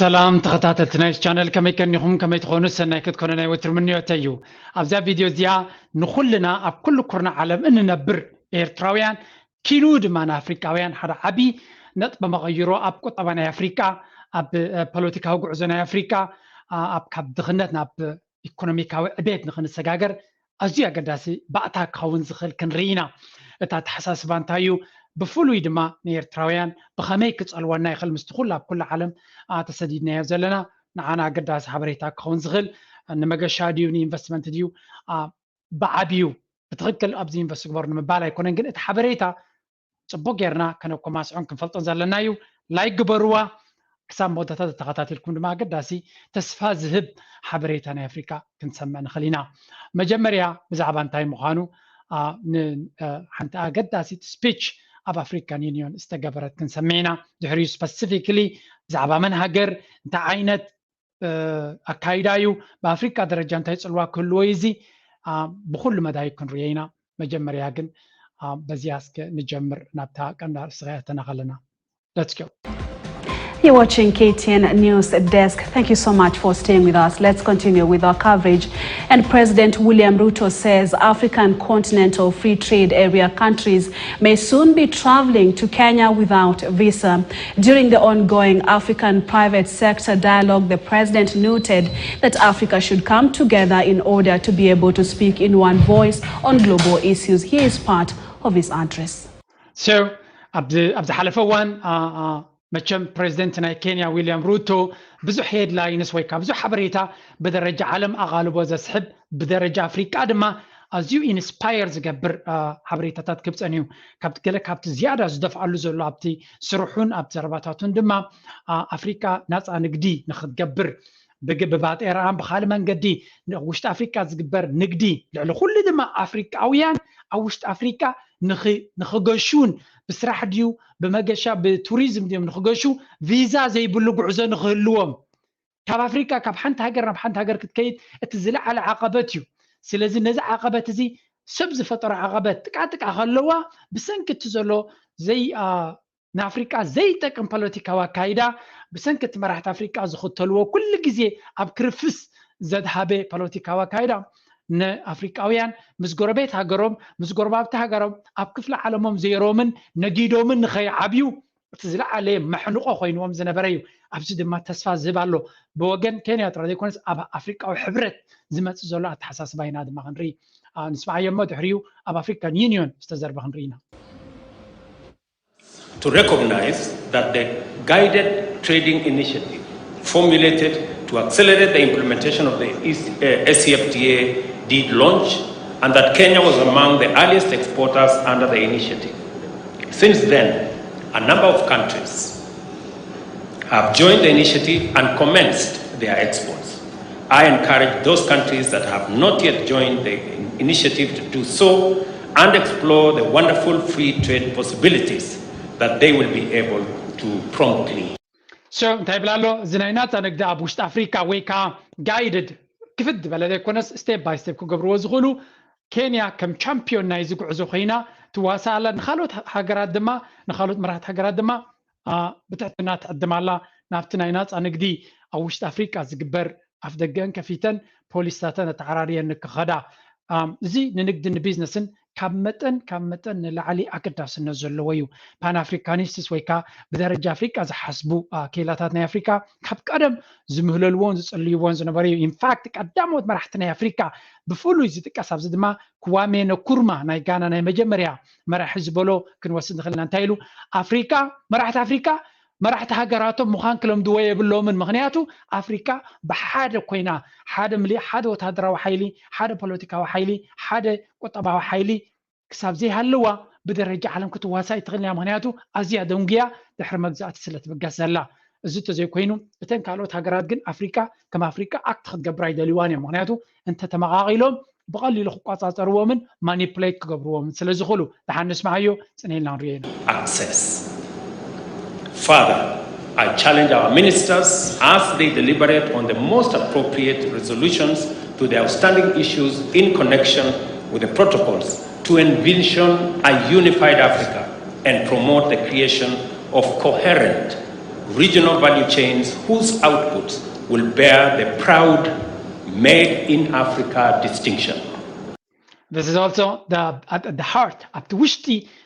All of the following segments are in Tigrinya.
ሰላም ተኸታተልቲ ናይ ቻነል፣ ከመይ ከኒኹም? ከመይ ትኾኑ? ሰናይ ክትኮኑ ናይ ወትሩ ምንዮተይ እዩ። ኣብዛ ቪድዮ እዚኣ ንኹልና ኣብ ኩሉ ኩርናዕ ዓለም እንነብር ኤርትራውያን፣ ኪኑ ድማ ንኣፍሪቃውያን ሓደ ዓቢ ነጥቢ መቐይሮ ኣብ ቁጠባ ናይ ኣፍሪቃ፣ ኣብ ፖለቲካዊ ጉዕዞ ናይ ኣፍሪቃ፣ ኣብ ካብ ድኽነት ናብ ኢኮኖሚካዊ ዕቤት ንኽንሰጋገር ኣዝዩ ኣገዳሲ ባእታ ክኸውን ዝኽእል ክንርኢ ኢና። እቲ ኣተሓሳስባ እንታይ እዩ? ብፍሉይ ድማ ንኤርትራውያን ብኸመይ ክጸልወና ይኽእል? ምስቲ ኩሉ ኣብ ኩሉ ዓለም ተሰዲድናዮ ዘለና ንዓና ኣገዳሲ ሓበሬታ ክኸውን ዝኽእል፣ ንመገሻ ድዩ ንኢንቨስትመንት ድዩ ብዓብዩ ብትኽክል ኣብዚ ኢንቨስት ግበሩ ንምባል ኣይኮነን፣ ግን እቲ ሓበሬታ ጽቡቅ ጌርና ከነኮማስዖን ክንፈልጦን ዘለና እዩ። ላይክ ግበርዋ። ክሳብ መወዳእታ ተተኸታቲልኩም ድማ ኣገዳሲ ተስፋ ዝህብ ሓበሬታ ናይ ኣፍሪካ ክንሰምዕ ንኽእል ኢና። መጀመርያ ብዛዕባ እንታይ ምዃኑ ሓንቲ ኣገዳሲት ስፒች ኣብ ኣፍሪካን ዩኒዮን ዝተገበረት ክንሰምዕ ኢና። ድሕሪኡ ስፐሲፊክሊ ብዛዕባ መን ሃገር፣ እንታይ ዓይነት ኣካይዳ እዩ፣ ብኣፍሪካ ደረጃ እንታይ ጽልዋ ክህልዎ እዩ፣ እዚ ብኩሉ መዳይ ክንሪኦ ኢና። መጀመርያ ግን በዚያ እስከ ንጀምር፣ ናብታ ቀንዲ ኣርእስቲ ከኣ ተናኸለና። Let's go. You're watching K T N News Desk. Thank you so much for staying with us. Let's continue with our coverage. And President William Ruto says African Continental Free Trade Area countries may soon be traveling to Kenya without visa. During the ongoing African Private Sector Dialogue, the President noted that Africa should come together in order to be able to speak in one voice on global issues. Here is part of his address. So ኣብ ዝሓለፈ እዋን መቸም ፕሬዚደንት ናይ ኬንያ ዊልያም ሩቶ ብዙሕ ሄድላይንስ ወይ ከዓ ብዙሕ ሓበሬታ ብደረጃ ዓለም ኣቓልቦ ዘስሕብ፣ ብደረጃ ኣፍሪቃ ድማ ኣዝዩ ኢንስፓየር ዝገብር ሓበሬታታት ክብፀን እዩ። ካብቲ ገለ ካብቲ ዝያዳ ዝደፍኣሉ ዘሎ ኣብቲ ስርሑን ኣብቲ ዘረባታቱን ድማ ኣፍሪቃ ናፃ ንግዲ ንክትገብር ብባጤራኣን ብካልእ መንገዲ ውሽጢ ኣፍሪቃ ዝግበር ንግዲ፣ ልዕሊ ኩሉ ድማ ኣፍሪቃውያን ኣብ ውሽጢ ኣፍሪቃ ንኽገሹን፣ ብስራሕ ድዩ ብመገሻ ብቱሪዝም ድዮም ንኽገሹ፣ ቪዛ ዘይብሉ ጉዕዞ ንኽህልዎም፣ ካብ ኣፍሪቃ ካብ ሓንቲ ሃገር ናብ ሓንቲ ሃገር ክትከይድ እቲ ዝለዓለ ዓቐበት እዩ። ስለዚ ነዚ ዓቐበት እዚ ሰብ ዝፈጠሮ ዓቐበት ጥቃጥቃ ከለዋ ብሰንኪ እቲ ዘሎ ዘይ ንኣፍሪቃ ዘይጠቅም ፖለቲካዊ ኣካይዳ ብሰንኪ እቲ መራሕቲ ኣፍሪቃ ዝኽተልዎ ኩሉ ግዜ ኣብ ክርፍስ ዘድሃበ ፖለቲካዊ ኣካይዳ ንኣፍሪቃውያን ምስ ጎረቤት ሃገሮም ምስ ጎረባብቲ ሃገሮም ኣብ ክፍሊ ዓለሞም ዘይሮምን ነጊዶምን ንኸይዓብዩ እቲ ዝለዓለ መሕንቆ ኮይንዎም ዝነበረ እዩ። ኣብዚ ድማ ተስፋ ዝህብ ኣሎ። ብወገን ኬንያ ጥራይ ዘይኮነስ ኣብ ኣፍሪቃዊ ሕብረት ዝመፅእ ዘሎ ኣተሓሳስባ ኢና ድማ ክንርኢ። ንስምዓዮ እሞ ድሕሪኡ ኣብ ኣፍሪካን ዩኒዮን ዝተዘርበ ክንርኢ ኢና። To recognize that the Guided Trading Initiative formulated to accelerate the implementation of the ACFTA did launch, and that Kenya was among the earliest exporters under the initiative. Since then, a number of countries have joined the initiative and commenced their exports. I encourage those countries that have not yet joined the initiative to do so and explore the wonderful free trade possibilities that they will be able to promptly. So እንታይ ይብል ኣሎ? እዚ ናይ ናፃ ንግዲ ኣብ ውሽጢ ኣፍሪካ ወይ ከዓ ጋይድድ ክፍት ዝበለ ዘይኮነስ ስቴፕ ባይ ስቴፕ ክገብርዎ ዝኽእሉ ኬንያ ከም ቻምፒዮን ናይዚ ጉዕዞ ኮይና ትዋሳእ ኣላ። ንካልኦት ሃገራት ድማ ንካልኦት መራሕቲ ሃገራት ድማ ብትሕትና ትዕድም ኣላ ናብቲ ናይ ናፃ ንግዲ ኣብ ውሽጢ ኣፍሪቃ ዝግበር ኣፍ ደገን ከፊተን ፖሊስታተን ኣተዓራርየን ንክኸዳ። እዚ ንንግድን ንቢዝነስን ካብ መጠን ካብ መጠን ንላዕሊ ኣገዳስነት ዘለዎ እዩ። ፓን ኣፍሪካኒስትስ ወይ ከዓ ብደረጃ ኣፍሪቃ ዝሓስቡ ኬላታት ናይ ኣፍሪካ ካብ ቀደም ዝምህለልዎን ዝፅልይዎን ዝነበሩ እዩ። ኢንፋክት ቀዳሞት መራሕቲ ናይ ኣፍሪካ ብፍሉይ ዝጥቀስ ኣብዚ ድማ ክዋሜ ነኩርማ ናይ ጋና ናይ መጀመርያ መራሒ ዝበሎ ክንወስድ ንኽእል ኢና። እንታይ ኢሉ? ኣፍሪካ መራሕቲ ኣፍሪካ መራሕቲ ሃገራቶም ምዃን ክለምድዎ የብሎምን። ምኽንያቱ ኣፍሪካ ብሓደ ኮይና ሓደ ምልእ ሓደ ወታደራዊ ሓይሊ፣ ሓደ ፖለቲካዊ ሓይሊ፣ ሓደ ቁጠባዊ ሓይሊ ክሳብ ዘይሃለዋ ብደረጃ ዓለም ክትዋሳእ ኣይትኽእልን እያ። ምኽንያቱ ኣዝያ ደንጉያ ድሕሪ መግዛእቲ ስለ ትብገስ ዘላ። እዚ እንተዘይኮይኑ እተን ካልኦት ሃገራት ግን ኣፍሪካ ከም ኣፍሪካ ኣክት ክትገብር ኣይደልይዋን እዮም። ምኽንያቱ እንተተመቓቒሎም ብቐሊሉ ክቋፃፀርዎምን ማኒፕሌት ክገብርዎምን ስለ ዝኽእሉ። ደሓን ንስምዓዮ፣ ፅን ኢልና ንሪኦ ኢና። Access. Further, I challenge our ministers as they deliberate on the most appropriate resolutions to the outstanding issues in connection with the protocols to envision a unified Africa and promote the creation of coherent regional value chains whose outputs will bear the proud Made in Africa distinction. This is also the, at the heart ኣብቲ ውሽጢ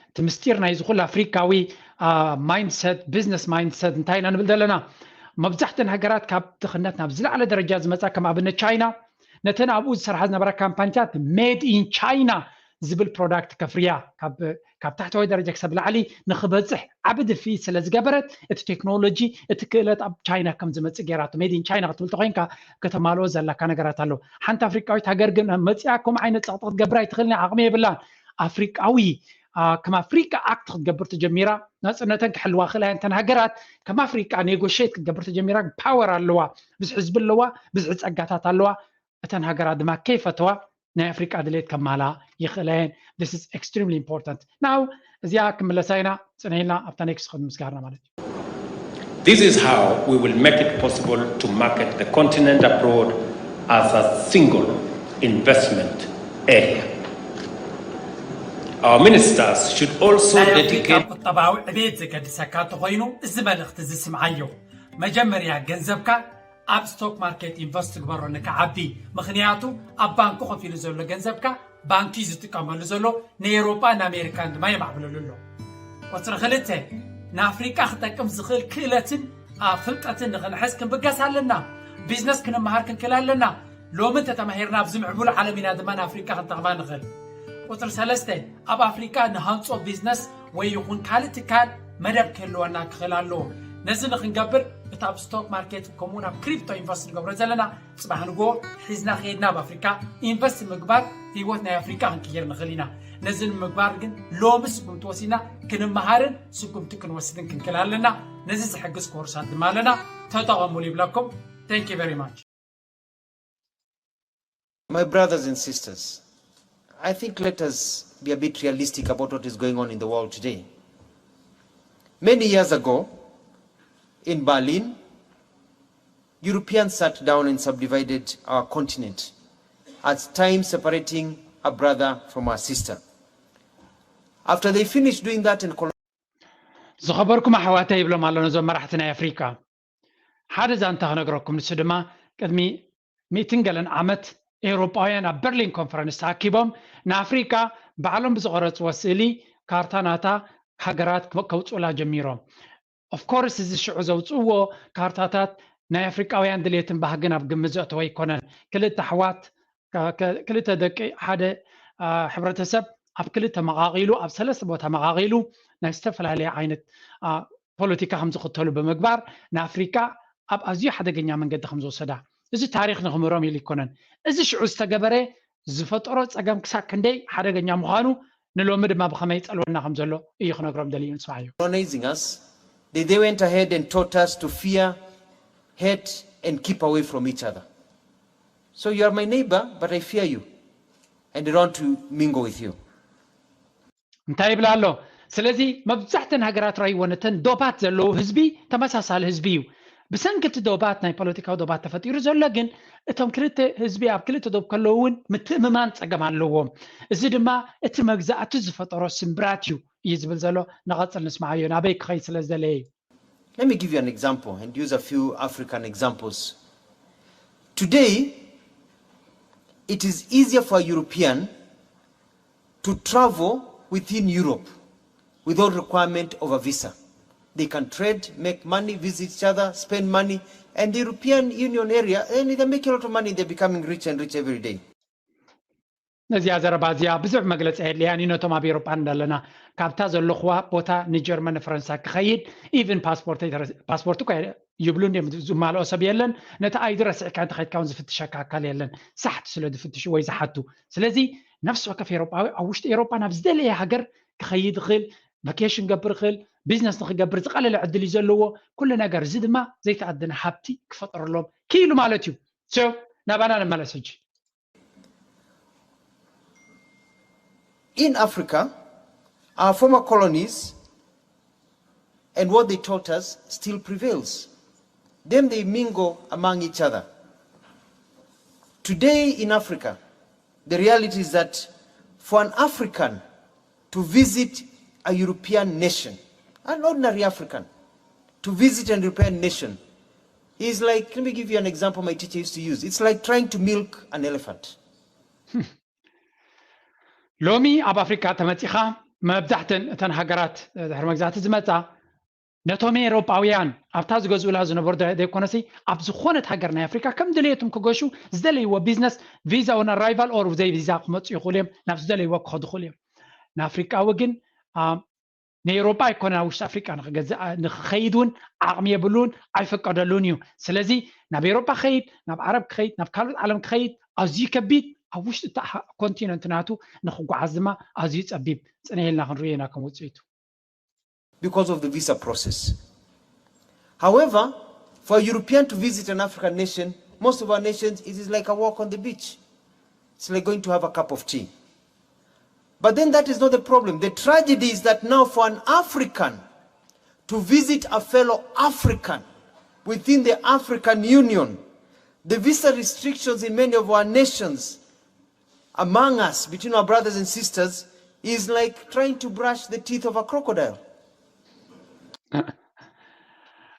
እቲ ምስጢር ናይ ዝኹሉ ኣፍሪካዊ mindset business mindset እንታይ ኢና ንብል ዘለና። መብዛሕተን ሃገራት ካብ ድኽነት ናብ ዝለዓለ ደረጃ ዝመፃ ከም ኣብነት ቻይና ነተን ኣብኡ ዝሰርሓ ዝነበራ ካምፓኒታት made in China ዝብል product ከፍርያ ካብ ታሕተዋይ ደረጃ ክሳብ ላዕሊ ንክበፅሕ ዓቢ ድፍኢት ስለ ዝገበረት እቲ ቴክኖሎጂ እቲ ክእለት ኣብ ቻይና ከም ዝመፅእ ገይራቶ። Made in China ክትብል ተኮይንካ ከተማልኦ ዘለካ ነገራት ኣለዉ። ሓንቲ ኣፍሪቃዊት ሃገር ግን መፅያ ከምኡ ዓይነት ፀቕጢ ክትገብር ኣይትኽእልን፣ ዓቕሚ የብላን። ኣፍሪቃዊ ከም ኣፍሪቃ ኣክት ክትገብር ተጀሚራ ናፅነተን ክሕልዋ ክእላ እየን። እተን ሃገራት ከም ኣፍሪቃ negotiate ክትገብር ተጀሚራ power ኣለዋ፣ ብዙሕ ህዝቢ ኣለዋ፣ ብዙሕ ፀጋታት ኣለዋ። እተን ሃገራት ድማ ከይፈተዋ ናይ ኣፍሪቃ ድሌት ከማላ ይኽእላ እየን። This is extremely important. Now እዚኣ ክምለሳ ኢና፣ ፅንሒልና ኣብታ next ክንምስጋርና ማለት እዩ። This is how we will make it possible to market the continent abroad as a single investment area. Our ministers should also ናይ ኣፍሪካ dedicate ቁጠባዊ ዕቤት ዘገድሰካ እንተኾይኑ እዚ መልእኽቲ እዚ ስምዓዮ። መጀመርያ ገንዘብካ ኣብ ስቶክ ማርኬት ኢንቨስት ትግበሮ ንክዓቢ። ምኽንያቱ ኣብ ባንኩ ኮፍ ኢሉ ዘሎ ገንዘብካ ባንኪ ዝጥቀመሉ ዘሎ ንኤሮጳ ንኣሜሪካን ድማ የማዕብለሉ ኣሎ። ቁፅሪ ክልተ ንኣፍሪቃ ክጠቅም ዝኽእል ክእለትን ፍልጠትን ንኽንሕዝ ክንብገስ ኣለና። ቢዝነስ ክንመሃር ክንክእል ኣለና። ሎሚ እንተተማሂርና ኣብዚ ምዕቡል ዓለም ኢና ድማ ንኣፍሪቃ ክንጠቕማ ንኽእል። ቁፅሪ ሰለስተ ኣብ ኣፍሪቃ ንሃንፆ ቢዝነስ ወይ ይኹን ካልእ ትካል መደብ ክህልወና ክኽእል ኣለዎ። ነዚ ንክንገብር እቲ ኣብ ስቶክ ማርኬት ከምኡውን ኣብ ክሪፕቶ ኢንቨስት ንገብሮ ዘለና ፅባሕ ንግሆ ሒዝና ከይድና ኣብ ኣፍሪካ ኢንቨስት ምግባር ህይወት ናይ ኣፍሪካ ክንቅይር ንኽእል ኢና። ነዚ ንምግባር ግን ሎሚ ስጉምቲ ወሲድና ክንመሃርን ስጉምቲ ክንወስድን ክንክእል ኣለና። ነዚ ዝሕግዝ ኮርሳት ድማ ኣለና። ተጠቐሙሉ ይብለኩም። Thank you very much. My brothers and sisters, I think let us be a bit realistic about what is going on in the world today. Many years ago, in Berlin, Europeans sat down and subdivided our continent, at times separating a brother from a sister. After they finished doing that and ዝኸበርኩም ኣሕዋተይ ይብሎም ኣሎ ነዞም መራሕቲ ናይ ኣፍሪካ። ሓደ ዛንታ ክነግረኩም፣ ንሱ ድማ ቅድሚ ሚእትን ገለን ዓመት ኤውሮጳውያን ኣብ በርሊን ኮንፈረንስ ተኣኪቦም ንኣፍሪካ ባዕሎም ብዝቐረፅዎ ስእሊ ካርታ ናታ ሃገራት ከውፅኡላ ጀሚሮም። Of course እዚ ሽዑ ዘውፅእዎ ካርታታት ናይ ኣፍሪቃውያን ድሌትን ባህግን ኣብ ግምት ዘእተወ ኣይኮነን። ክልተ ኣሕዋት ክልተ ደቂ ሓደ ሕብረተሰብ ኣብ ክልተ መቓቒሉ ኣብ ሰለስተ ቦታ መቓቒሉ ናይ ዝተፈላለየ ዓይነት ፖለቲካ ከም ዝኽተሉ ብምግባር ንኣፍሪቃ ኣብ ኣዝዩ ሓደገኛ መንገዲ ከም ዝወሰዳ እዚ ታሪክ ንክምህሮም ኢሉ ኣይኮነን። እዚ ሽዑ ዝተገበረ ዝፈጠሮ ፀገም ክሳብ ክንደይ ሓደገኛ ምዃኑ ንሎሚ ድማ ብኸመይ ይፀልወና ከም ዘሎ እዩ ክነግሮም ደልዩ። ንስማዓዮ። colonizing us, they, they went ahead and taught us to fear, hate, and keep away from each other. So you are my neighbor, but I fear you, and I don't want to mingle with you. እንታይ ይብላ ኣሎ? ስለዚ መብዛሕተን ሃገራት ራይዎ ነተን ዶባት ዘለዉ ህዝቢ ተመሳሳሊ ህዝቢ እዩ። ብሰንኪ እቲ ዶባት ናይ ፖለቲካዊ ዶባት ተፈጢሩ ዘሎ ግን እቶም ክልተ ህዝቢ ኣብ ክልተ ዶብ ከለዉ እውን ምትእምማን ፀገም ኣለዎም። እዚ ድማ እቲ መግዛእቲ ዝፈጠሮ ስምብራት እዩ እዩ ዝብል ዘሎ። ንቐፅል ንስማዓዮ ናበይ ክኸይድ ስለ ዝደለየ እዩ። Let me give you an example and use a few African examples. Today, it is easier for a European to travel within Europe without requirement of a visa. They can trade, make money, visit each other, spend money, and the European Union area, and they make a lot of money. They're becoming rich and rich every day. ነዚኣ ዘረባ እዚኣ ብዙሕ መግለፂ ኣየድልያን እዩ ነቶም ኣብ ኤሮጳ እንዳለና። ካብታ ዘለኹዋ ቦታ ንጀርመን ንፈረንሳ ክኸይድ ኢቭን ፓስፖርት እኳ ይብሉ እንዲም ዝማልኦ ሰብ የለን። ነቲ ኣይዲ ረሲዕካ እንተኸይድካ እውን ዝፍትሸካ ኣካል የለን፣ ሳሕቲ ስለ ዝፍትሹ ወይ ዝሓቱ። ስለዚ ነፍሲ ወከፍ ኤሮጳዊ ኣብ ውሽጢ ኤሮጳ ናብ ዝደለየ ሃገር ክኸይድ ይኽእል፣ ቫኬሽን ገብር ይኽእል፣ ቢዝነስ ንክገብር ዝቐለለ ዕድል እዩ ዘለዎ። ኩሉ ነገር እዚ ድማ ዘይተኣደነ ሃብቲ ክፈጥረሎም ክኢሉ ማለት እዩ። ናባና ንመለስ ሕጂ። In Africa, our former colonies and what they taught us still prevails. Then they mingle among each other. Today in Africa, the reality is that for an African to visit a European nation, an ordinary African, to visit an European nation is like, let me give you an example my teacher used to use. It's like trying to milk an elephant. ሎሚ ኣብ ኣፍሪካ ተመፂኻ መብዛሕተን እተን ሃገራት ድሕሪ መግዛእቲ ዝመፃ ነቶም ኤውሮጳውያን ኣብታ ዝገዝኡላ ዝነበሩ ዘይኮነሲ ኣብ ዝኾነት ሃገር ናይ ኣፍሪካ ከም ድሌቶም ክገሹ ዝደለይዎ ቢዝነስ ቪዛ ኦን ኣራይቫል ኦር ዘይ ቪዛ ክመፁ ይኽእሉ እዮም ናብ ዝደለይዎ ክኸዱ ይኽእሉ እዮም። ንኣፍሪቃዊ ግን ንኤውሮጳ ኣይኮነን ኣብ ውሽጢ ኣፍሪቃ ንክኸይድ እውን ዓቕሚ የብሉን ኣይፈቀደሉን እዩ። ስለዚ ናብ ኤውሮጳ ክኸይድ ናብ ዓረብ ክኸይድ ናብ ካልኦት ዓለም ክኸይድ ኣዝዩ ከቢድ ኣብ ውሽጢ ኮንቲነንት ናቱ ንክጓዓዝ ድማ ኣዝዩ ጸቢብ ጽንሕ ኢልና ክንርእዮ ኢና ከም ውፅኢቱ። Because of the visa process. However, for a European to visit an African nation, most of our nations, it is like a walk on the beach. It's like going to have a cup of tea. But then that is not the problem. The tragedy is that now for an African to visit a fellow African within the African Union, the visa restrictions in many of our nations among us, between our brothers and sisters, is like trying to brush the teeth of a crocodile.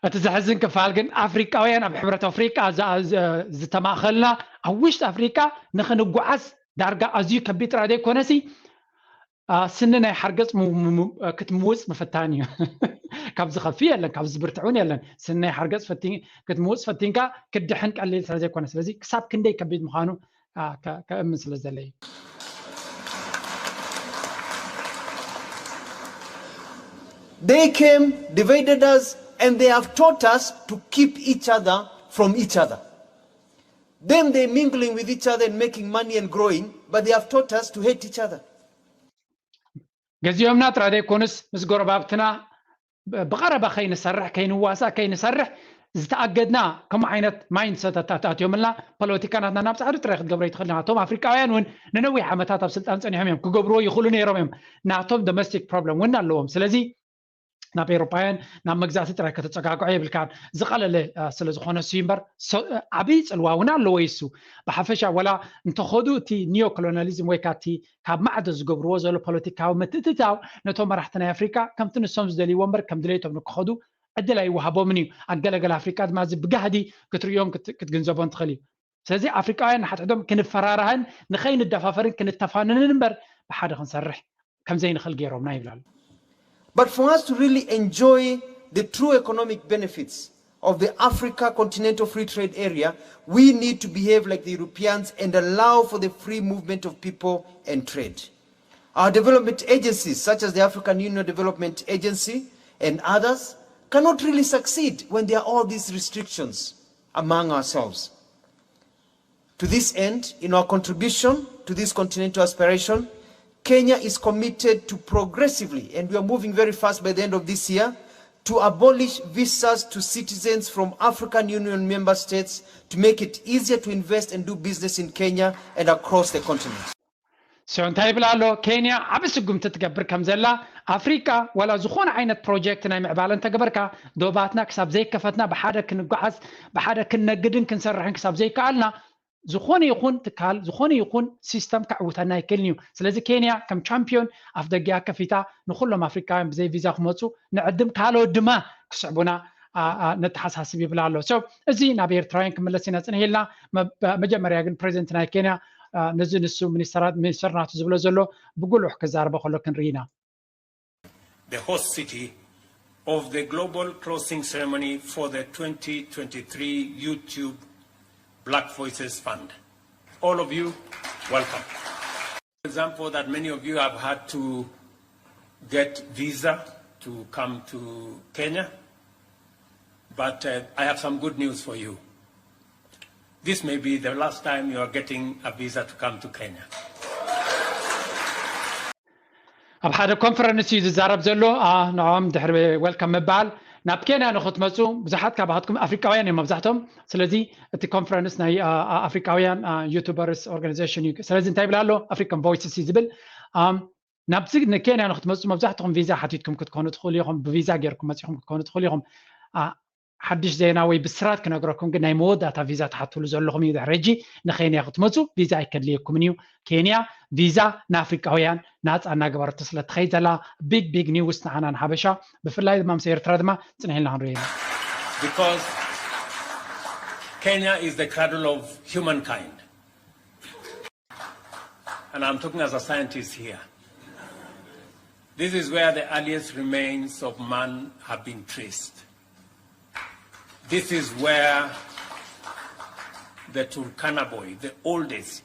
እቲ ዘሕዝን ክፋል ግን ኣፍሪቃውያን ኣብ ሕብረት ኣፍሪቃ ዝተማእኸልና ኣብ ውሽጢ ኣፍሪቃ ንክንጓዓዝ ዳርጋ ኣዝዩ ከቢድ ጥራይ ዘይኮነሲ ስኒ ናይ ሓርገፅ ክትምውፅ ምፍታን እዩ። ካብ ዝኸፊ የለን ካብ ዝብርትዕ እውን የለን። ስኒ ናይ ሓርገፅ ክትምውፅ ፈቲንካ ክድሕን ቀሊል ስለዘይኮነ ስለዚ ክሳብ ክንደይ ከቢድ ምዃኑ ከእምን ስለ ዝደለ እዩ። They came, divided us, and they have taught us to keep each other from each other. Them, they're mingling with each other and making money and growing, but they have taught us to hate each other. ገዚኦምና ጥራይ ዘይኮኑስ ምስ ጎረባብትና ብቐረባ ከይንሰርሕ ከይንዋሳእ ከይንሰርሕ ዝተኣገድና ከምኡ ዓይነት ማይንድሰት ኣታትዮምልና ፖለቲካ ናትና ናብ ፃዕዱ ጥራይ ክትገብሮ ይትኽእል እቶም ኣፍሪቃውያን እውን ንነዊሕ ዓመታት ኣብ ስልጣን ፀኒሖም እዮም ክገብርዎ ይኽእሉ ነይሮም እዮም ናቶም ዶሜስቲክ ፕሮብለም እውን ኣለዎም ስለዚ ናብ ኤውሮጳውያን ናብ መግዛእቲ ጥራይ ከተፀጋግዖ የብልካን ዝቐለለ ስለ ዝኾነ እሱ እምበር ዓብዪ ፅልዋ እውን ኣለዎ ይሱ ብሓፈሻ ወላ እንተኸዱ እቲ ኒዮ ኮሎኒያሊዝም ወይ ካቲ ካብ ማዕዶ ዝገብርዎ ዘሎ ፖለቲካዊ ምትእትታው ነቶም መራሕቲ ናይ ኣፍሪካ ከምቲ ንሶም ዝደልይዎ እምበር ከም ድሌቶም ንክኸዱ ዕድል ኣይወሃቦምን እዩ ኣገለገለ ኣፍሪካ ድማ እዚ ብጋህዲ ክትርእዮን ክትግንዘቦን ትኽእል እዩ ስለዚ ኣፍሪቃውያን ንሓድሕዶም ክንፈራራህን ንኸይንደፋፈርን ክንተፋነንን እምበር ብሓደ ክንሰርሕ ከምዘይንኽእል ገይሮምና ይብላሉ። But for us to really enjoy the true economic benefits of the Africa Continental Free Trade Area, we need to behave like the Europeans and allow for the free movement of people and trade. Our development agencies, such as the African Union Development Agency and others, cannot really succeed when there are all these restrictions among ourselves. To this end, in our contribution to this continental aspiration, Kenya is committed to progressively, and we are moving very fast by the end of this year, to abolish visas to citizens from African Union member states to make it easier to invest and do business in Kenya and across the continent. So እንታይ ይብል ኣሎ ኬንያ ዓቢ ስጉምቲ ትገብር ከም ዘላ ኣፍሪቃ ዋላ ዝኾነ ዓይነት ፕሮጀክት ናይ ምዕባለ እንተገበርካ ዶባትና ክሳብ ዘይከፈትና ብሓደ ክንጓዓዝ ብሓደ ክንነግድን ክንሰርሕን ክሳብ ዘይከኣልና ዝኾነ ይኹን ትካል ዝኾነ ይኹን ሲስተም ከዕውተና ኣይክእልን እዩ ስለዚ ኬንያ ከም ቻምፒዮን ኣፍ ደጊኣ ከፊታ ንኩሎም ኣፍሪካውያን ብዘይ ቪዛ ክመፁ ንዕድም ካልኦት ድማ ክስዕቡና ነተሓሳስብ ይብል ኣሎ so እዚ ናብ ኤርትራውያን ክምለስ ኢና ፅንሕ ኢልና መጀመርያ ግን ፕሬዚደንት ናይ ኬንያ ነዚ ንሱ ሚኒስተር ናቱ ዝብሎ ዘሎ ብጉሉሕ ክዛረበ ከሎ ክንርኢ ኢና the host city of the global closing ceremony for the twenty twenty-three YouTube Black Voices Fund. All of you, welcome. For example, that many of you have had to get visa to come to Kenya, but uh, I have some good news for you. This may be the last time you are getting a visa to come to Kenya. ኣብ ሓደ ኮንፈረንስ እዩ ዝዛረብ ዘሎ ንዖም ድሕሪ ወልካም ምባል ናብ ኬንያ ንክትመፁ ብዙሓት ካባትኩም ኣፍሪቃውያን እዮም መብዛሕቶም ስለዚ እቲ ኮንፈረንስ ናይ ኣፍሪቃውያን ዩቱበርስ ኦርጋናይዜሽን እዩ ስለዚ እንታይ ይብል ኣሎ ኣፍሪካን ቮይስስ እዩ ዝብል ናብዚ ንኬንያ ንክትመፁ መብዛሕትኹም ቪዛ ሓቲትኩም ክትኮኑ ትኽእሉ ኢኹም ብቪዛ ገይርኩም መፂኹም ክትኮኑ ትኽእሉ ኢኹም ሓድሽ ዜና ወይ ብስራት ክነግረኩም፣ ግን ናይ መወዳእታ ቪዛ ትሓትሉ ዘለኹም እዩ። ድሕሪ ሕጂ ንኬንያ ክትመፁ ቪዛ ኣይከድልየኩምን እዩ። ኬንያ ቪዛ ንኣፍሪቃውያን ናፃ እናገበረቶ ስለ ትኸይድ ዘላ፣ ቢግ ቢግ ኒውስ ንዓና ንሓበሻ፣ ብፍላይ ድማ ምስ ኤርትራ ድማ ፅንሒልና ክንሪኦ ኢና። Because Kenya is the cradle of humankind. And I'm talking as a scientist here. This is where the earliest remains of man have been traced. This is where the Turkana boy, the oldest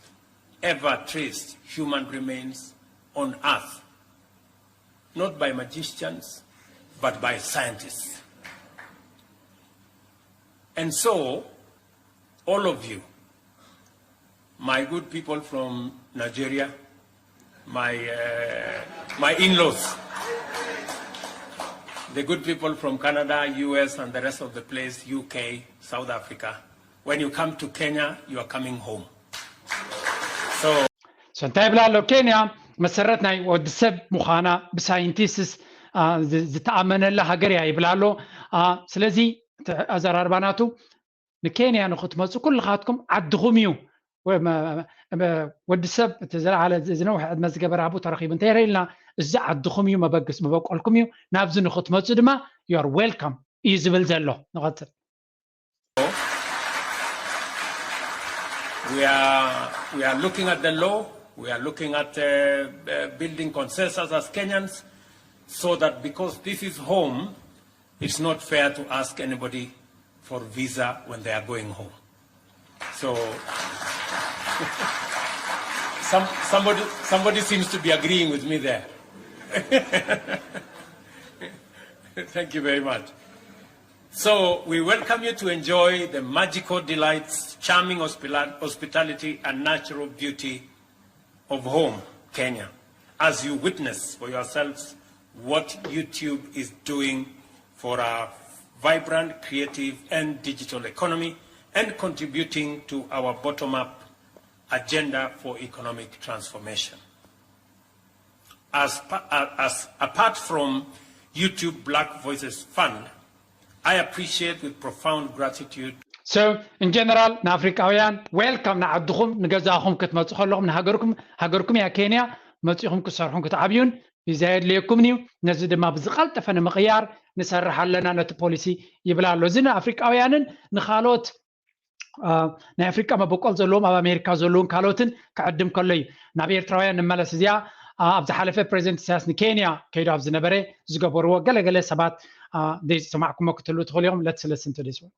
ever traced human remains on earth, not by magicians, but by scientists. And so, all of you, my good people from Nigeria, my, uh, my in-laws, the good people from Canada, U S, and the rest of the place, U K, South Africa, when you come to Kenya, you are coming home. So, So እንታይ ይብላ ኣሎ? ኬንያ መሰረት ናይ ወዲ ሰብ ምዃና ብሳይንቲስትስ ዝተኣመነላ ሃገር እያ ይብላ ኣሎ። ስለዚ ኣዘራርባ ናቱ ንኬንያ ንክትመፁ ኩልኻትኩም ዓድኹም እዩ። ወዲ ሰብ እቲ ዝለዓለ ዝነውሕ ዕድመ ዝገበረ ኣብኡ ተረኺቡ እንተይረኢልና፣ እዚ ዓድኹም እዩ፣ መበገስ መበቆልኩም እዩ። ናብዚ ንክትመፁ ድማ you are welcome እዩ ዝብል ዘሎ። ንቐፅል። We are, we are looking at the law, we are looking at uh, uh, building consensus as Kenyans, so that because this is home, it's not fair to ask anybody for visa when they are going home. So, some, somebody, somebody seems to be agreeing with me there. Thank you very much. So we welcome you to enjoy the magical delights, charming hospila- hospitality, and natural beauty of home, Kenya, as you witness for yourselves what YouTube is doing for our vibrant, creative, and digital economy and contributing to our bottom up agenda for economic transformation. As, as apart from YouTube Black Voices Fund, I appreciate with profound gratitude. So in general ንኣፍሪቃውያን welcome ንዓድኹም ንገዛኹም ክትመፁ ከለኹም ንሃገርኩም ሃገርኩም እያ ኬንያ መፂኹም ክትሰርሑን ክትዓብዩን ቪዛ የድልየኩምን እዩ። ነዚ ድማ ብዝቐልጠፈ ንምቕያር ንሰርሕ ኣለና ነቲ ፖሊሲ ይብላ ኣሎ። እዚ ንኣፍሪቃውያንን ንካልኦት ናይ ኣፍሪቃ መበቆል ዘለዎም ኣብ ኣሜሪካ ዘለውን ካልኦትን ክዕድም ከሎ እዩ። ናብ ኤርትራውያን ንመለስ። እዚኣ ኣብ ዝሓለፈ ፕሬዚደንት ኢሳያስ ንኬንያ ከይዱ ኣብ ዝነበረ ዝገበርዎ ገለገለ ሰባት ዘይሰማዕኩሞ ክትህሉ ትኽእሉ ኢኹም። Let's listen to this one.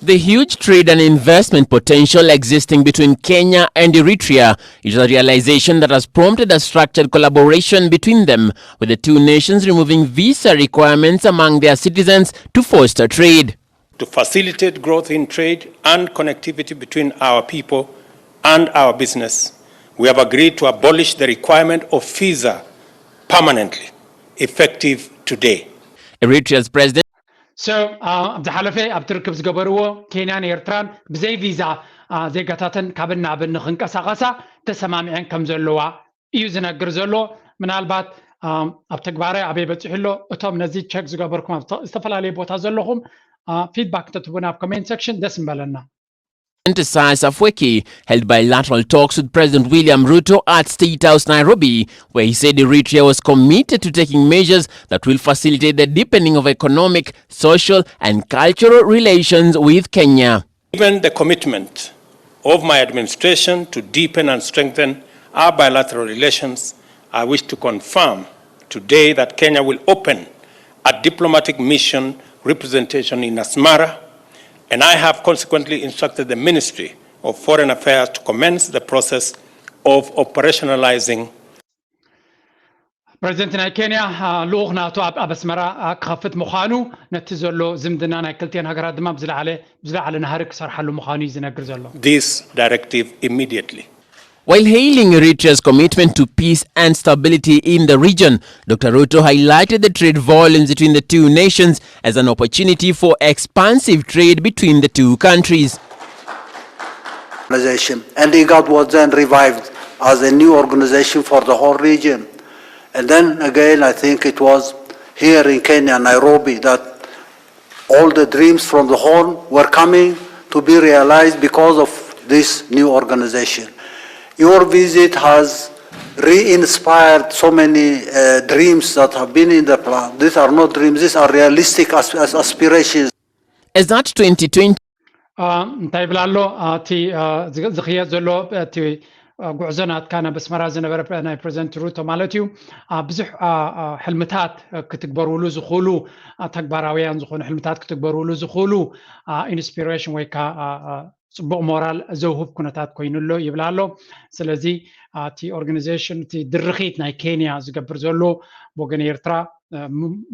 The huge trade and investment potential existing between Kenya and Eritrea is a realization that has prompted a structured collaboration between them, with the two nations removing visa requirements among their citizens to foster trade. To facilitate growth in trade and connectivity between our people and our business, we have agreed to abolish the requirement of visa permanently, effective today. Eritrea's president So ኣብ ዝሓለፈ ኣብቲ ርክብ ዝገበርዎ ኬንያን ኤርትራን ብዘይ ቪዛ ዜጋታተን ካብን ናብን ንክንቀሳቐሳ ተሰማሚዐን ከም ዘለዋ እዩ ዝነግር ዘሎ። ምናልባት ኣብ ተግባራይ ኣበይ በፂሑ ኣሎ? እቶም ነዚ ቸክ ዝገበርኩም ኣብ ዝተፈላለዩ ቦታ ዘለኹም ፊድባክ እንተትህቡና ኣብ ኮሜንት ሴክሽን ደስ ምበለና። President Isaias Afwerki held bilateral talks with President William Ruto at State House, Nairobi, where he said Eritrea was committed to taking measures that will facilitate the deepening of economic, social, and cultural relations with Kenya. Given the commitment of my administration to deepen and strengthen our bilateral relations, I wish to confirm today that Kenya will open a diplomatic mission representation in Asmara, and I have consequently instructed the Ministry of Foreign Affairs to commence the process of operationalizing ፕሬዚደንት ናይ ኬንያ ልኡኽ ናቱ ኣብ ኣስመራ ክኸፍት ምዃኑ ነቲ ዘሎ ዝምድና ናይ ክልቲኤን ሃገራት ድማ ብዝለዓለ ብዝለዓለ ናህሪ ክሰርሓሉ ምዃኑ እዩ ዝነግር ዘሎ። This directive immediately. While hailing Eritrea's commitment to peace and stability in the region, Doctor Ruto highlighted the trade volumes between the two nations as an opportunity for expansive trade between the two countries. And IGAD was then revived as a new organization for the whole region. And then again, I think it was here in Kenya, Nairobi, that All the dreams from the Horn were coming to be realized because of this new organization. Your visit has re-inspired so many uh, dreams that have been in the plan. These are not dreams, these are realistic as, as aspirations. As at twenty twenty, እንታይ ይብል ኣሎ? እቲ ዝኽየድ ዘሎ እቲ ጉዕዞ ናትካ ናብ ኣስመራ ዝነበረ ናይ ፕሬዚደንት ሩቶ ማለት እዩ። ብዙሕ ሕልምታት ክትግበርሉ ዝኽእሉ፣ ተግባራውያን ዝኾኑ ሕልምታት ክትግበርሉ ዝኽእሉ ኢንስፒሬሽን ወይ ከዓ ፅቡቕ ሞራል ዘውህብ ኩነታት ኮይኑ ኣሎ ይብል ኣሎ። ስለዚ እቲ ኦርጋናይዜሽን፣ እቲ ድርኺት ናይ ኬንያ ዝገብር ዘሎ ብወገን ኤርትራ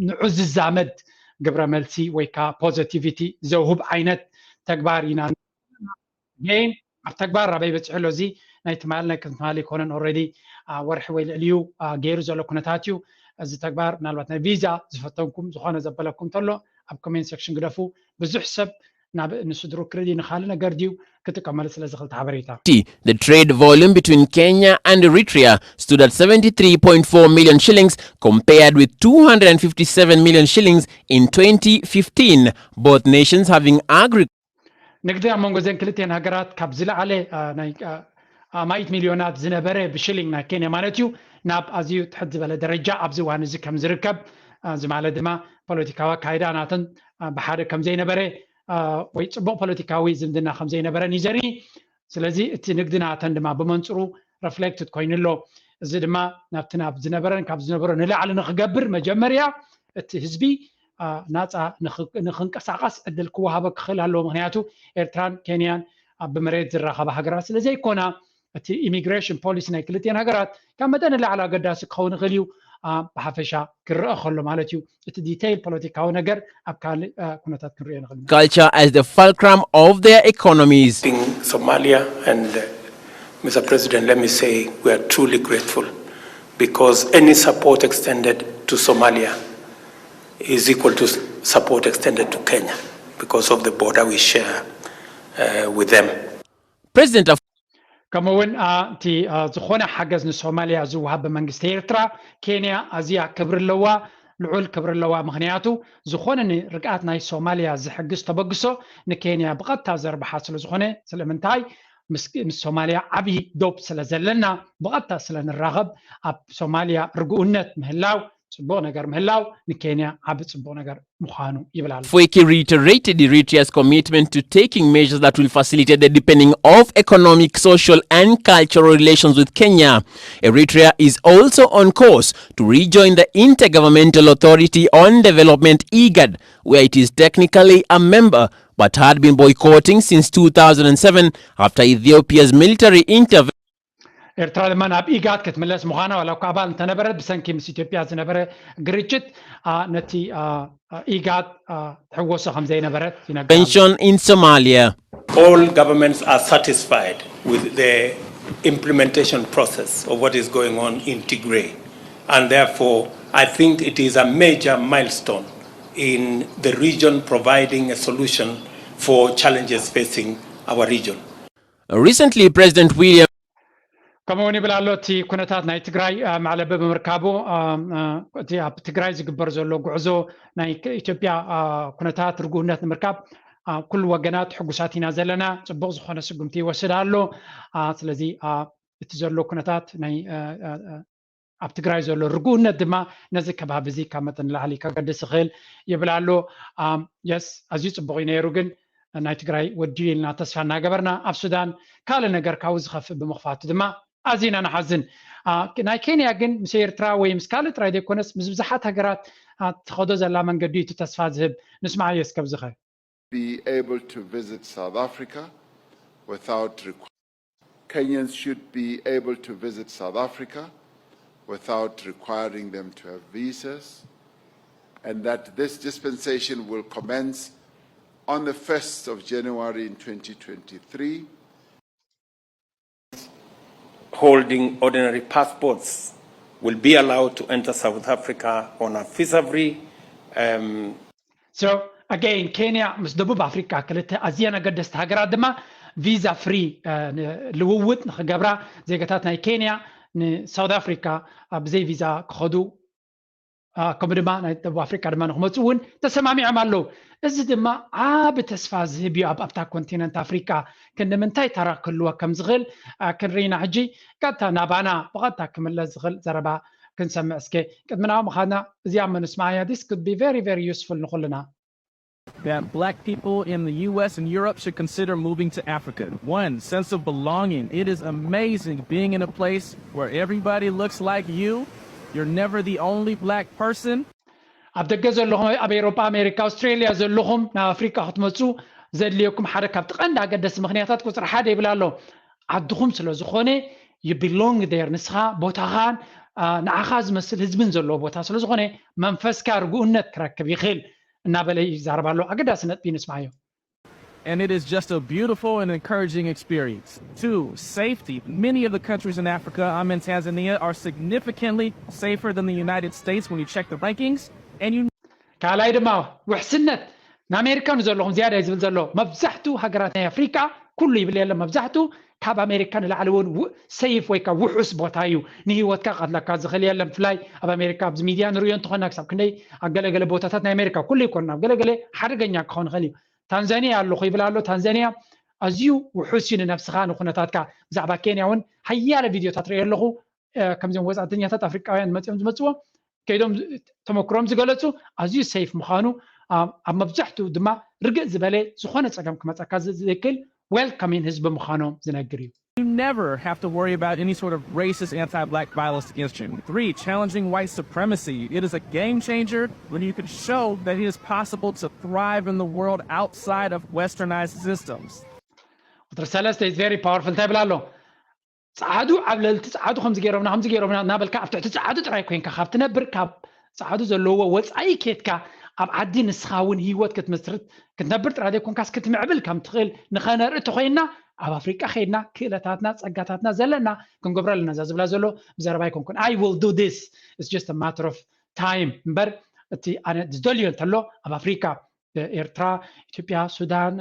ንዑ ዝዛመድ ግብረ መልሲ ወይ ከዓ ፖዘቲቪቲ ዘውህብ ዓይነት ተግባር ኢና። ግን ኣብ ተግባር ኣበይ በፂሑ ኣሎ? እዚ ናይ ትማል ናይ ክትማል ይኮነን፣ ኦልሬዲ ወርሒ ወይ ልዕሊዩ ገይሩ ዘሎ ኩነታት እዩ። እዚ ተግባር ምናልባት ናይ ቪዛ ዝፈተንኩም ዝኾነ ዘበለኩም ተሎ ኣብ ኮሜንት ሴክሽን ግደፉ። ብዙሕ ሰብ ናብ ንስድሩ ክርዲ ንኻሊ ነገር ድዩ ክጥቀመሉ ስለ ዝኽእል ሓበሬታ The trade volume between Kenya and Eritrea stood at seventy-three point four million shillings, compared with two hundred fifty-seven million shillings in twenty fifteen, both nations having agri- ንግዲ ኣብ መንጎ ዘን ክልቲኤን ሃገራት ካብ ዝለዓለ ናይ ኣማይት ሚልዮናት ዝነበረ ብሽሊንግ ናይ ኬንያ ማለት እዩ ናብ ኣዝዩ ትሕት ዝበለ ደረጃ ኣብዚ እዋን እዚ ከም ዝርከብ፣ እዚ ማለት ድማ ፖለቲካዊ ኣካይዳ ናተን ብሓደ ከም ዘይነበረ ወይ ፅቡቕ ፖለቲካዊ ዝምድና ከም ዘይነበረን እዩ ዘርኢ። ስለዚ እቲ ንግዲ ናተን ድማ ብመንፅሩ ረፍሌክትድ ኮይኑ ኣሎ። እዚ ድማ ናብቲ ናብ ዝነበረን ካብ ዝነበሮ ንላዕሊ ንክገብር መጀመርያ እቲ ህዝቢ ናፃ ንክንቀሳቀስ ዕድል ክወሃቦ ክኽእል ኣለዎ። ምክንያቱ ኤርትራን ኬንያን ኣብ ብመሬት ዝራኸባ ሃገራት ስለ ዘይኮና እቲ ኢሚግሬሽን ፖሊሲ ናይ ክልቲኤን ሃገራት ካብ መጠን ንላዕሊ ኣገዳሲ ክኸውን ይኽእል እዩ። ብሓፈሻ ክረአ ከሎ ማለት እዩ። እቲ ዲቴይል ፖለቲካዊ ነገር ኣብ ካልእ ኩነታት ክንሪኦ ንኽእል ኢና። Culture as the fulcrum of their economies. Somalia and uh, Mister President, let me say we are truly grateful because any support extended to Somalia is equal to support extended to Kenya because of the border we share uh, with them. President of ከምኡ እውን እቲ ዝኾነ ሓገዝ ንሶማልያ ዝወሃብ ብመንግስቲ ኤርትራ ኬንያ ኣዝያ ክብሪ ኣለዋ፣ ልዑል ክብሪ ኣለዋ። ምክንያቱ ዝኾነ ንርግኣት ናይ ሶማልያ ዝሕግዝ ተበግሶ ንኬንያ ብቐጥታ ዘርብሓ ስለ ዝኾነ፣ ስለምንታይ ምስ ሶማልያ ዓብዪ ዶብ ስለ ዘለና ብቐጥታ ስለ ንራኸብ ኣብ ሶማልያ ርግኡነት ምህላው፣ ፅቡቕ ነገር ምህላው ንኬንያ ዓቢ ፅቡቕ ነገር ምዃኑ ይብል ኣሎ። Foiki reiterated Eritrea's commitment to taking measures that will facilitate the deepening of economic, social, and cultural relations with Kenya. Eritrea is also on course to rejoin the Intergovernmental Authority on Development, IGAD, where it is technically a member but had been boycotting since two thousand seven after Ethiopia's military intervention. ኤርትራ ድማ ናብ ኢጋድ ክትምለስ ምዃና ዋላ እኳ ኣባል እንተነበረት ብሰንኪ ምስ ኢትዮጵያ ዝነበረ ግርጭት ነቲ ኢጋድ ትሕወሶ ከም ዘይነበረት ይነገር። In Somalia. All governments are satisfied with the implementation process of what is going on in Tigray, and therefore I think it is a major milestone in the region providing a solution for challenges facing our region. Recently, President William ከምኡ እውን ይብል ኣሎ። እቲ ኩነታት ናይ ትግራይ መዕለቢ ብምርካቡ እቲ ኣብ ትግራይ ዝግበር ዘሎ ጉዕዞ ናይ ኢትዮጵያ ኩነታት ርጉእነት ንምርካብ ኩሉ ወገናት ሕጉሳት ኢና ዘለና። ፅቡቕ ዝኾነ ስጉምቲ ይወስድ ኣሎ። ስለዚ እቲ ዘሎ ኩነታት ናይ ኣብ ትግራይ ዘሎ ርጉእነት ድማ ነዚ ከባቢ እዚ ካብ መጠን ንላዕሊ ከገድስ ይኽእል ይብል ኣሎ። የስ፣ ኣዝዩ ፅቡቕ እዩ ነይሩ፣ ግን ናይ ትግራይ ወዲኡ ኢልና ተስፋ እናገበርና ኣብ ሱዳን ካልእ ነገር ካብኡ ዝኸፍእ ብምኽፋቱ ድማ ኣዚና ንሓዝን። ናይ ኬንያ ግን ምስ ኤርትራ ወይ ምስ ካልእ ጥራይ ዘይኮነስ ምስ ብዙሓት ሃገራት ትኸዶ ዘላ መንገዲ እዩ እቲ ተስፋ ዝህብ። ንስማዓዮ እስከ ብዝኸ be able to visit South Africa without requ- Kenyans should be able to visit South Africa without requiring them to have visas, and that this dispensation will commence on the first of January in twenty twenty-three. Holding ordinary passports will be allowed to enter South Africa on a visa-free um, So again, ኬንያ ምስ ደቡብ ኣፍሪካ ክልተ ኣዝየን ኣገደስቲ ሃገራት ድማ ቪዛ ፍሪ ልውውጥ ንክገብራ ዜጋታት ናይ ኬንያ ንሳውት ኣፍሪካ ብዘይ ቪዛ ክኸዱ ከምኡ ድማ ናይ ደቡብ ኣፍሪቃ ድማ ንክመፁ እውን ተሰማሚዖም ኣለዉ። እዚ ድማ ዓቢ ተስፋ ዝህብ እዩ ኣብ ኣብታ ኮንቲነንት ኣፍሪቃ ክንዲ ምንታይ ተራ ክህልዎ ከም ዝኽእል ክንርኢና ሕጂ ቀጥታ ናባና ብቐጥታ ክምለስ ዝኽእል ዘረባ ክንሰምዕ እስከ። ቅድሚ ናብኡ ምኻድና እዚኣ ምንስማዓያ this could be very very useful ንኹልና። That black people in the U S and Europe should consider moving to Africa. One, sense of belonging. It is amazing being in a place where everybody looks like you. You're never the only black person. ኣብ ደገ ዘለኹም ኣብ ኤሮጳ ኣሜሪካ ኣውስትሬልያ ዘለኹም ናብ ኣፍሪቃ ክትመፁ ዘድልየኩም ሓደ ካብቲ ቀንዲ ኣገደሲ ምኽንያታት ቁፅሪ ሓደ ይብል ኣሎ። ዓድኹም ስለ ዝኾነ you belong there ንስኻ ቦታኻን ንዓኻ ዝመስል ህዝብን ዘለዎ ቦታ ስለ ዝኾነ መንፈስካ ርግኡነት ክረክብ ይኽእል እናበለ ይዛረብ ኣሎ። ኣገዳሲ ነጥቢ ንስማዮ። And it is just a beautiful and encouraging experience. Two, safety. Many of the countries in Africa, I'm in Tanzania, are significantly safer than the United States when you check the rankings. And you ካልኣይ ድማ ውሕስነት ንኣሜሪካ ንዘለኹም ዝያዳ እዩ ዝብል ዘሎ። መብዛሕትኡ ሃገራት ናይ ኣፍሪቃ ኩሉ ይብል የለን፣ መብዛሕትኡ ካብ ኣሜሪካ ንላዕሊ እውን ሰይፍ ወይ ካብ ውሑስ ቦታ እዩ። ንህይወትካ ቀትለካ ዝኽእል የለን። ብፍላይ ኣብ ኣሜሪካ ኣብዚ ሚድያ ንርእዮ እንተኾና ክሳብ ክንደይ ኣብ ገለገለ ቦታታት ናይ ኣሜሪካ ኩሉ ይኮን ኣብ ገለገለ ሓደገኛ ክኸውን ይኽእል እዩ። ታንዛኒያ ኣለኹ ይብል ኣሎ። ታንዛኒያ ኣዝዩ ውሑስ እዩ ንነብስኻ ንኩነታትካ። ብዛዕባ ኬንያ እውን ሓያለ ቪድዮታት ርእየ ኣለኹ። ከምዚኦም ወፃእተኛታት ኣፍሪቃውያን መፂኦም ዝመፅዎ ከይዶም ተመክሮም ዝገለፁ ኣዝዩ ሰይፍ ምዃኑ ኣብ መብዛሕትኡ ድማ ርግእ ዝበለ ዝኾነ ፀገም ክመፀካ ዘይክእል ዌልካሚን ህዝቢ ምዃኖም ዝነግር እዩ። You never have to worry about any sort of racist anti black violence against you. Three, challenging white supremacy. It is a game changer when you can show that it is possible to thrive in the world outside of westernized systems. ቁፅሪ ሰለስተ is very powerful እንታይ ይብል ኣሎ? ፃዓዱ ኣብ ልዕልቲ ፃዓዱ ከምዚ ገይሮምና ከምዚ ገይሮምና እናበልካ ኣብ ትሕቲ ፃዓዱ ጥራይ ኮይንካ ካብ ትነብር ካብ ፃዓዱ ዘለዎ ወፃኢ ኬድካ ኣብ ዓዲ ንስኻ እውን ህይወት ክትምስርት ክትነብር ጥራይ ዘይኮንካስ ክትምዕብል ከም ትኽእል ንኸነርኢ ተኮይንና ኣብ ኣፍሪቃ ከይድና ክእለታትና ፀጋታትና ዘለና ክንገብሮ ኣለና። እዛ ዝብላ ዘሎ ብዘረባ ኣይኮንኩን I will do this it's just a matter of time እምበር እቲ ኣነ ዝደልዮ እንተሎ ኣብ ኣፍሪቃ ኤርትራ፣ ኢትዮጵያ፣ ሱዳን፣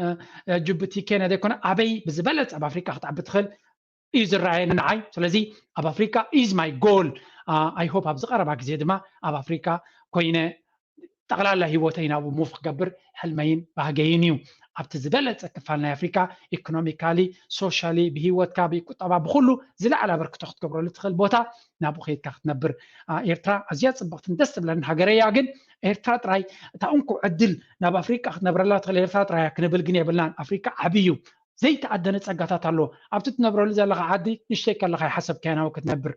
ጅቡቲ፣ ኬንያ ዘይኮነ ኣበይ ብዝበለፀ ኣብ ኣፍሪቃ ክትዓቢ ትኽእል እዩ ዝረኣየኒ ንዓይ። ስለዚ ኣብ ኣፍሪቃ is my goal I hope ኣብዚ ቀረባ ግዜ ድማ ኣብ ኣፍሪቃ ኮይነ ጠቕላላ ህይወተይ ናብኡ move ክገብር ሕልመይን ባህገይን እዩ። ኣብቲ ዝበለፀ ክፋል ናይ ኣፍሪቃ economically socially ብህይወትካ ብቁጠባ ብኩሉ ዝለዓለ ኣበርክቶ ክትገብረሉ ትኽእል ቦታ ናብኡ ከይድካ ክትነብር። ኤርትራ ኣዝያ ፅብቕትን ደስ ትብለንን ሃገረይ እያ። ግን ኤርትራ ጥራይ እታ እንኮ ዕድል ናብ ኣፍሪቃ ክትነብረላ ትኽእል ኤርትራ ጥራይ እያ ክንብል ግን የብልናን። ኣፍሪቃ ዓብዪ እዩ። ዘይተኣደነ ጸጋታት ኣለዎ። ኣብቲ ትነብረሉ ዘለኻ ዓዲ ንእሽተይ ከለኻ ኣይሓሰብካዮን ኣብኡ ክትነብር።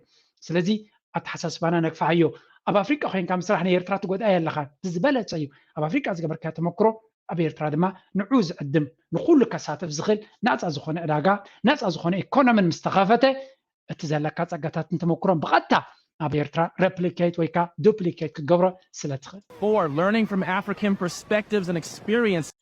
ስለዚ ኣተሓሳስባና ነግፍሓዮ። ኣብ ኣፍሪቃ ኮይንካ ምስራሕ ንኤርትራ ትጎድኣያ ኣለኻ። እቲ ዝበለጸ እዩ። ኣብ ኣፍሪቃ ዝገበርካዮ ተመክሮ ኣብ ኤርትራ ድማ ንዕኡ ዝዕድም ንኹሉ ከሳትፍ ዝኽእል ናጻ ዝኾነ ዕዳጋ ናጻ ዝኾነ ኢኮኖምን ምስ ተኸፈተ እቲ ዘለካ ጸጋታትን ተመክሮን ብቐጥታ ኣብ ኤርትራ replicate ወይ ከዓ duplicate ክትገብሮ ስለ ትኽእል። Four, learning from African perspectives and experiences.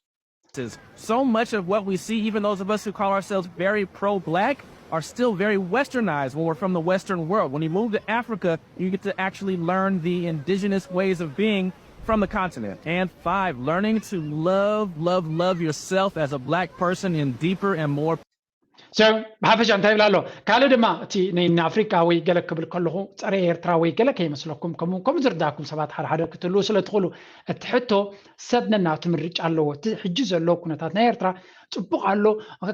So much of what we see, even those of us who call ourselves very pro black, are still very westernized when we're from the Western world. When you move to Africa, you get to actually learn the indigenous ways of being from the continent. And five, learning to love, love, love yourself as a black person in deeper and more ብሓፈሻ እንታይ ይብል ኣሎ? ካልእ ድማ እቲ ንኣፍሪቃ ወይ ገለ ክብል ከለኹ ጸረ ኤርትራ ወይ ገለ ከይመስለኩም፣ ከምኡ ከምኡ ዝርዳእኩም ሰባት ሓደ ሓደ ክትህልዉ ስለ ትኽእሉ፣ እቲ ሕቶ ሰብ ነናቱ ምርጫ ኣለዎ። እቲ ሕጂ ዘሎ ኩነታት ናይ ኤርትራ ጽቡቕ ኣሎ፣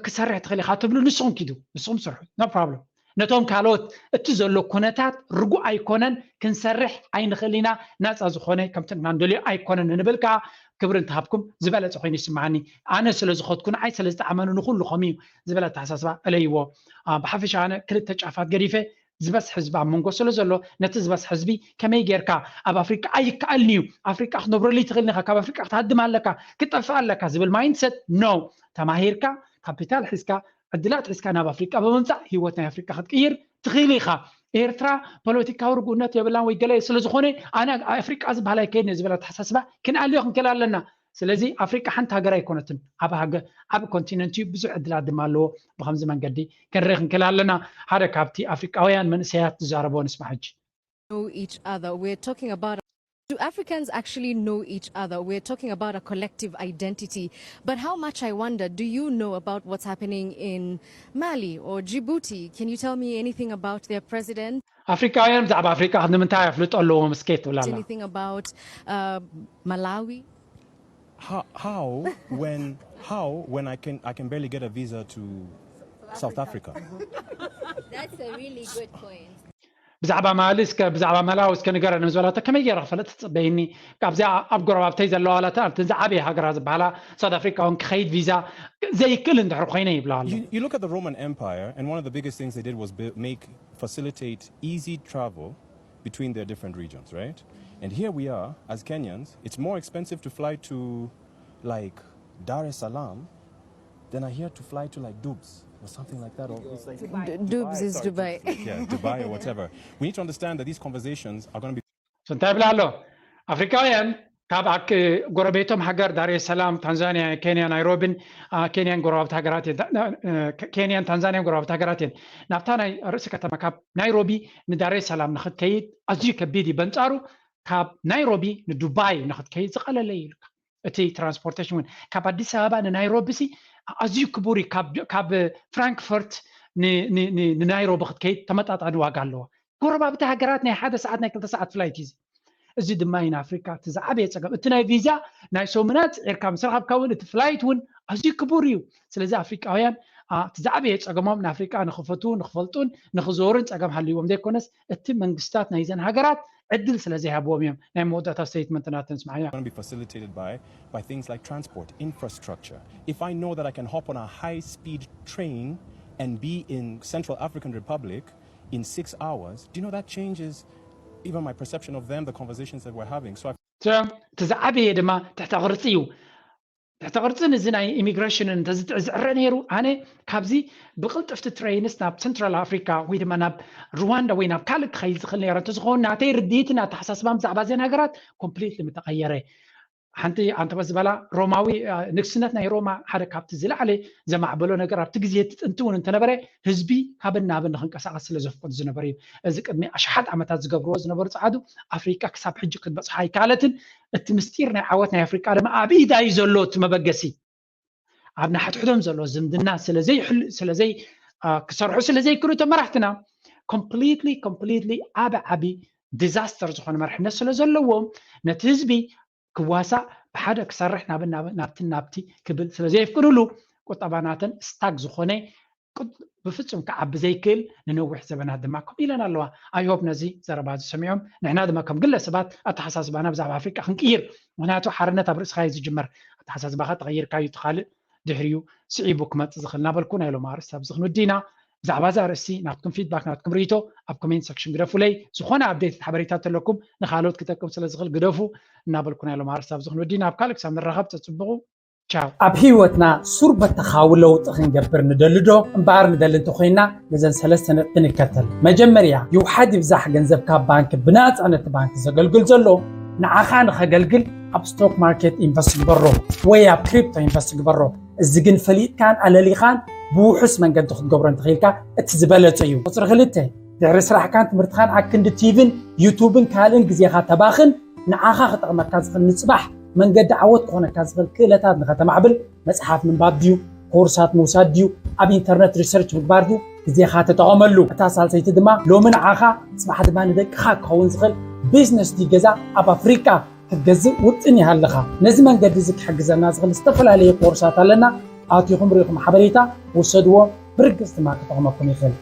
ክሰርሕ ትኽእል ኢኻ ትብሉ ንስኹም ኪዱ፣ ንስኹም ስርሑ፣ no problem። ነቶም ካልኦት እቲ ዘሎ ኩነታት ርጉእ ኣይኮነን፣ ክንሰርሕ ኣይንኽእል ኢና፣ ናጻ ዝኾነ ከምቲ ንሕና ንደልዮ ኣይኮነን ንብል ከኣ ክብሪ እንተሃብኩም ዝበለጸ ኮይኑ ይስምዓኒ። ኣነ ስለ ዝኸድኩ ንዓይ ስለ ዝጠዓመኒ ንኹሉ ከምኡ እዩ ዝብል ኣተሓሳስባ እለይዎ። ብሓፈሻ ኣነ ክልተ ጫፋት ገዲፈ ዝበዝሒ ህዝቢ ኣብ መንጎ ስለ ዘሎ ነቲ ዝበዝሒ ህዝቢ ከመይ ጌርካ ኣብ ኣፍሪቃ ኣይከኣልን እዩ ኣፍሪቃ ክትነብረሉ ይትኽእልን ኢኻ ካብ ኣፍሪቃ ክትሃድም ኣለካ ክትጠፍእ ኣለካ ዝብል mindset no ተማሂርካ ካፒታል ሒዝካ ዕድላት ሒዝካ ናብ ኣፍሪቃ ብምምፃእ ህይወት ናይ ኣፍሪቃ ክትቅይር ትኽእል ኢኻ። ኤርትራ ፖለቲካዊ ርጉእነት የብላን ወይ ገለ ስለ ዝኾነ ኣነ ኣፍሪቃ ዝበሃል ኣይከይድን እየ ዝብል ኣተሓሳስባ ክንኣልዮ ክንክእል ኣለና። ስለዚ ኣፍሪቃ ሓንቲ ሃገር ኣይኮነትን፣ ዓቢ ሃገር፣ ዓቢ ኮንቲነንት እዩ፣ ብዙሕ ዕድላት ድማ ኣለዎ። ብኸምዚ መንገዲ ክንርኢ ክንክእል ኣለና። ሓደ ካብቲ ኣፍሪቃውያን መንእሰያት ዝዛረቦ ንስማዕ ሕጂ። Know each other. We're talking about Africans actually know each other. We're talking about a collective identity. But how much, I wonder, do you know about what's happening in Mali or Djibouti? Can you tell me anything about their president? ኣፍሪካውያን ብዛዕባ ኣፍሪካ ንምንታይ ኣፍልጦ ኣለዎም እስከ ትብላላ? Anything about uh, Malawi? How, how when how when I can I can barely get a visa to South Africa? That's a really good point. ብዛዕባ ማሊ እስከ ብዛዕባ መላዊ እስከ ንገረኒ ምስ በላቶ ከመይ ገይረ ክፈልጥ ትፅበይኒ? ካብዚኣ ኣብ ጎረባብተይ ዘለዋ ላታ ኣብተን ዝዓበየ ሃገራ ዝበሃላ ሳውት ኣፍሪካ እውን ክኸይድ ቪዛ ዘይክእል እንድሕር ኮይነ ይብላ ኣሎ። You, you look at the Roman Empire, and one of the biggest things they did was build, make facilitate easy travel between their different regions, right? And here we are as Kenyans. It's more expensive to fly to like Dar es Salaam than I hear to fly to like Dubs or something like that. Or it's like Dubai. D- Dubs is Dubai. Yeah, Dubai or whatever. We need to understand that these conversations are going to be እንታይ ይብላ ኣሎ? ኣፍሪካውያን ካብ ኣክ- ጎረቤቶም ሃገር ዳሬ ሰላም፣ ታንዛንያ፣ ኬንያ፣ ናይሮቢን አ፣ ኬንያን ጎረባብቲ ሃገራት እየን። ታ- ና- እ፣ ከ- ኬንያን ታንዛንያን ጎረባብቲ ሃገራት እየን። ናብታ ናይ ርእሲ ከተማ ካብ ናይሮቢ ንዳሬ ሰላም ንክትከይድ ኣዝዩ ከቢድ እዩ። በንጻሩ ካብ ናይሮቢ ንዱባይ ንክትከይድ ዝቐለለ እዩ ኢሉካ። እቲ ትራንስፖርቴሽን እውን ካብ ኣዲስ ኣበባ ንናይሮቢ ሲ ኣዝዩ ክቡር እዩ። ካብ- ካብ ፍራንክፈርት ን- ን- ን- ንናይሮቢ ክትከይድ ተመጣጣኒ ዋጋ ኣለዎ። ጎረባብቲ ሃገራት ናይ ሓደ ሰዓት ናይ ክልተ ሰዓት ፍላይት እዩ። እዚ ድማ እዩ ንኣፍሪካ እቲ ዝዓበየ ፀገም። እቲ ናይ ቪዛ ናይ ሰሙናት ዒርካ ምስ ረኸብካ እውን እቲ ፍላይት እውን ኣዝዩ ክቡር እዩ። ስለዚ ኣፍሪቃውያን አ፣ እቲ ዝዓበየ ፀገሞም ንኣፍሪቃ ንኽፈትዉ ንኽፈልጡን ንኽዞሩን ፀገም ሃልይዎም ዘይኮነስ እቲ መንግስታት ናይዘን ሃገራት ዕድል ስለ ዘይሃብዎም እዮም። ናይ መወዳእታ ስቴትመንት ናተን ስምዓያ። going to be facilitated by by things like transport infrastructure. If I know that I can hop on a high speed train and be in Central African Republic in six hours, do you know that changes even my perception of them, the conversations that we're having? So I እቲ ዝዓበየ ድማ ትሕተ ቅርፂ እዩ። ትሕተ ቅርፂ ንዚ ናይ ኢሚግሬሽንን እንተዝትዕዝዕረ ነይሩ ኣነ ካብዚ ብቅልጥፍቲ ትሬይንስ ናብ ሰንትራል ኣፍሪካ ወይ ድማ ናብ ሩዋንዳ ወይ ናብ ካልእ ክኸይድ ዝኽእል ነይረ። እንተዝኸውን ናተይ ርድኢትን ኣተሓሳስባን ብዛዕባ እዘን ሃገራት ኮምፕሊትሊ ምተቐየረ። ሓንቲ ኣንተበ ዝበላ ሮማዊ አ፣ ንግስነት ናይ ሮማ ሓደ ካብቲ ዝለዓለ ዘማዕበሎ ነገር ኣብቲ ግዜ እቲ ጥንቲ እውን እንተነበረ ህዝቢ ካብን ናብን ንክንቀሳቀስ ስለ ዘፍቅዱ ዝነበሩ እዩ። እዚ ቅድሚ ኣሽሓት ዓመታት ዝገብርዎ ዝነበሩ ፃዕዱ ኣፍሪቃ ክሳብ ሕጂ ክትበፅሖ ኣይከኣለትን። እቲ ምስጢር ናይ ዓወት ናይ ኣፍሪቃ ድማ ኣብ ኢዳ እዩ ዘሎ እቲ መበገሲ። ኣብ ናሕድሕዶም ዘሎ ዝምድና ስለዘይሕል ስለዘይ አ፣ ክሰርሑ ስለዘይክእሉ እቶም መራሕትና ኮምፕሊትሊ ኮምፕሊትሊ ዓቢ ዓቢ ዲዛስተር ዝኾነ መርሕነት ስለ ዘለዎም ነቲ ህዝቢ ክዋሳእ ብሓደ ክሰርሕ ናብን ናብን ናብትን ናብቲ ክብል ስለ ዘየፍቅድሉ ቁጠባ ናተን ስታክ ዝኾነ ቁጥ- ብፍጹም ክዓቢ ዘይክእል ንነዊሕ ዘበናት ድማ ኮፍ ኢለን ኣለዋ። ኣይሆፕ ነዚ ዘረባ እዚ ሰሚዖም ንሕና ድማ ከም ግለሰባት ኣተሓሳስባና ብዛዕባ ኣፍሪቃ ክንቅይር። ምክንያቱ ሓርነት ኣብ ርእስኻ እዩ ዝጅመር። ኣተሓሳስባኻ ተቐይርካ እዩ ትኻልእ ድሕሪኡ ስዒቡ ክመጽእ ዝኽእል እናበልኩ ናይ ሎም ኣርእስቲ ኣብዚ ክንውዲ ኢና። ብዛዕባ እዚ ኣርእስቲ ናትኩም ፊድባክ ናትኩም ርእቶ ኣብ ኮሜንት ሰክሽን ግደፉለይ። ዝኾነ ኣብዴት ሓበሬታ ተለኩም ንካልኦት ክጠቅም ስለ ዝኽእል ግደፉ እናበልኩ ናይ ሎም ኣርእስቲ ኣብዚ ክንውዲ ኢና። ኣብ ካልእ ክሳብ ንራኸብ ተጽብቑ። ቻው። ኣብ ህይወትና ሱር በተኻዊ ለውጢ ክንገብር ንደሊ ዶ? እምበኣር ንደሊ እንተኾይንና ነዘን ሰለስተ ነጥቢ ንከተል። መጀመርያ ይውሓድ ይብዛሕ ገንዘብ ካብ ባንክ ብናፃ ነቲ ባንክ ዘገልግል ዘሎ ንዓኻ ንኸገልግል ኣብ ስቶክ ማርኬት ኢንቨስት ግበሮ ወይ ኣብ ክሪፕቶ ኢንቨስት ግበሮ። እዚ ግን ፈሊጥካን ኣለሊኻን ብውሑስ መንገዲ ክትገብሮ እንተኽኢልካ እቲ ዝበለጸ እዩ። ቁፅሪ ክልተ ድሕሪ ስራሕካን ትምህርትኻን ኣክንዲ ቲቪን ዩቱብን ካልእን ግዜኻ ተባኽን ንዓኻ ክጠቕመካ ዝኽእል ንፅባሕ መንገዲ ዓወት ክኾነካ ዝኽእል ክእለታት ንኸተማዕብል መፅሓፍ ምንባብ ድዩ ኮርሳት ምውሳድ ድዩ ኣብ ኢንተርነት ሪሰርች ምግባር ድዩ ግዜኻ ተጠቐመሉ። እታ ሳልሰይቲ ድማ ሎሚ ንዓኻ ፅባሕ ድማ ንደቅኻ ክኸውን ዝኽእል ቢዝነስ ድዩ ገዛ ኣብ ኣፍሪቃ ክትገዝእ ውጥን ይሃልኻ። ነዚ መንገዲ እዚ ክሕግዘና ዝኽእል ዝተፈላለየ ኮርሳት ኣለና። ኣቲኹም ርኢኹም ሓበሬታ ውሰድዎ ብርግፅ ድማ ክጠቕመኩም ይኽእል።